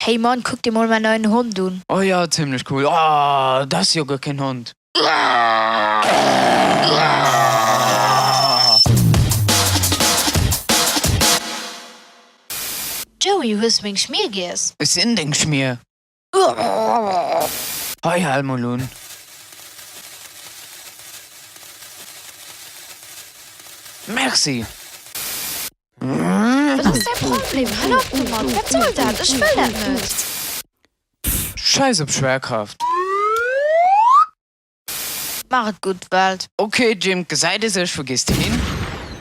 Hey Mann, kuck dir mol mäin neien Hond un. Oh jo, zimlech cool. Oh, dat ass jo guer keen Hond. Joey, hues du meng Schmier giess? Ech sinn deng Schmier. Hei, hal mol un. Merci. Wat ass däi Problem? Hal op domat! Wat soll dat? Ech wëll dat net! Scheiss op Schwerkraft. Maach et gutt, Welt. Ok Jim, gesäit ee sech, wou gees de hin?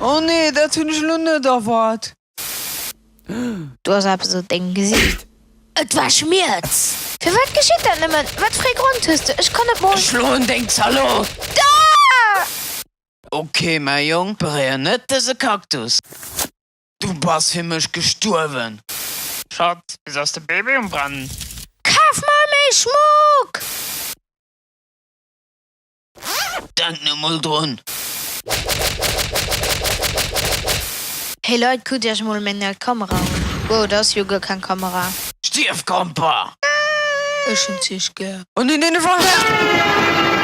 Oh nee, dat hunn ech elo net erwaart. Do ass eppes op dengem Gesiicht. Et war Schmierz! Firwat geschitt dat nëmmen? Wat fir ee Grond hues de? Ech kann net mol. Ech schloen deng Zalot! Daa! Ok mäi Jong, beréier net dëse Kaktus. Du bass fir mech gestuerwen. Schatz, wéi ass de Baby um brennen? Kaf mer méi Schmuck! Denk net mol drun. Hey Leit, kuckt iech mol meng nei Kamera un. Wow, dat ass jo guer keng Kamera. Stierf Gamper! Ech hunn Zich gär. Oh nee nee nee!